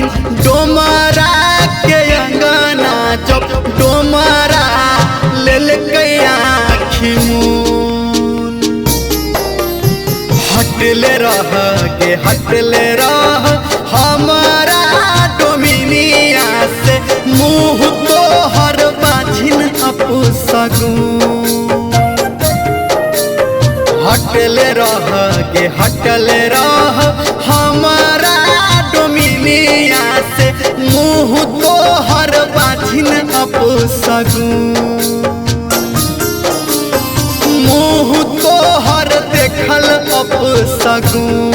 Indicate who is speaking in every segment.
Speaker 1: बाझिन डोमरा के अंगना जब डोमरा लेलकै आँखि मून। हटले रह गे हटले रह हमारा डोमिनिया से मुँह तोहर बाझिन अपसगुन। हटले रह गे हटले रह हमारा डोमिनिया से मुँह तोहर बाझिन अपसगुन। मुँह तोहर देखल अपसगुन।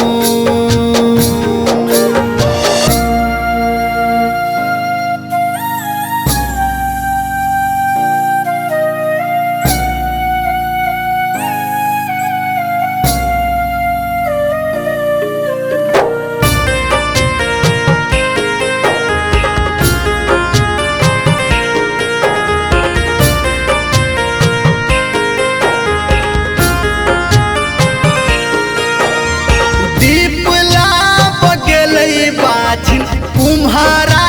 Speaker 1: कुम्हारा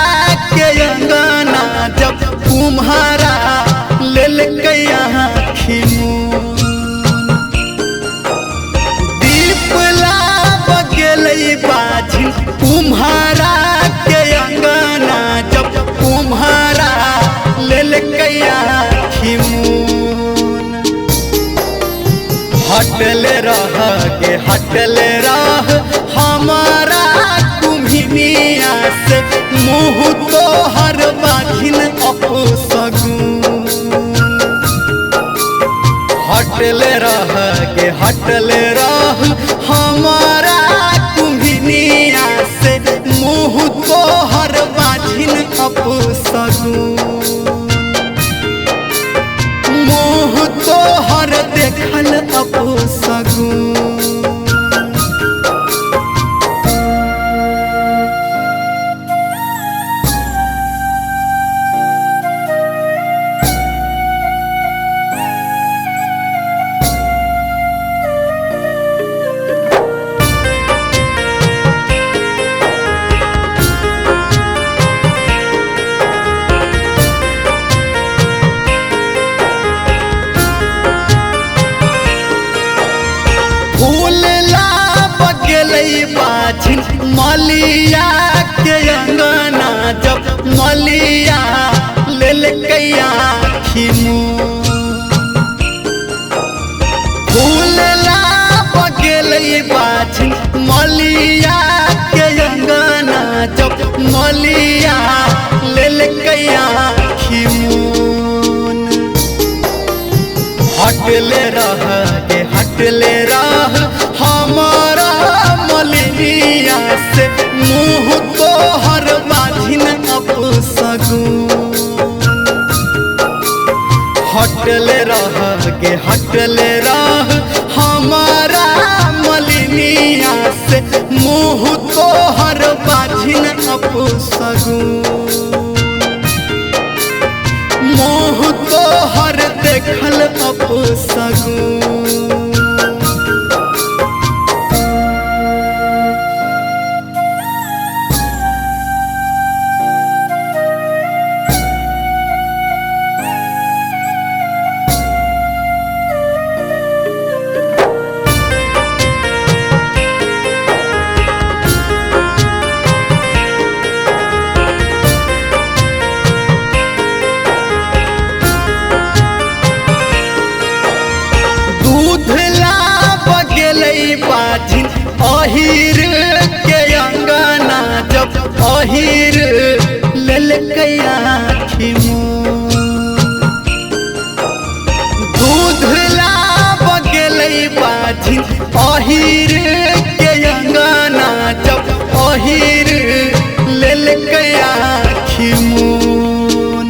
Speaker 1: के अंगना जब कुम्हारा लेलकै आँखि मून। दीप लाब गेलै बाझिन कुम्हारा के अंगना जब कुम्हारा लेलकै आँखि मून। हटले रह गे हटले रह हमारा कुम्हिनिया से मुँह तोहर बाझिन अपसगुन। हटले रह गे हटले रह हमारा कुम्हिनिया से मुँह तोहर बाझिन अपसगुन। मुँह तोहर देखल अपसगुन। फूल लाब गेलै बाझिन मलिया के अंगना जब मलिया लेलकै आँखि मून। फूल लाब गेलै बाझिन मलिया के अंगना जब मलिया लेलकै आँखि मून। हटले रह गे हटले रह हमारा मलिया से मुँह तोहर बाझिन अपसगुन। हटले रह गे हटले रह हमारा मलिया से मुँह तोहर बाझिन अपसगुन। मुँह तोहर देखल अपसगुन। बाझिन अहिर के अंगना जब अहिर लेलकै आँखि मून। दूध लाब गेलै बाझिन अहिर के अंगना जब अहिर लेलकै आँखि मून।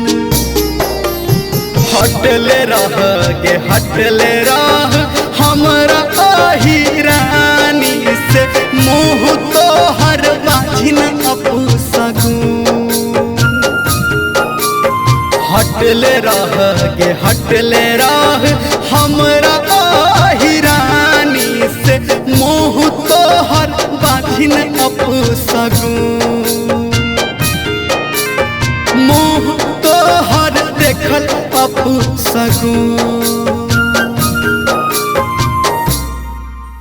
Speaker 1: हटले रह गे हटले रह हमरा अहिरानी से मुँह तोहर बाझिन अपसगुन। हटले रह गे हटले रह हमरा अहिरानी से मुँह तोहर बाझिन अपसगुन। अपशगुन।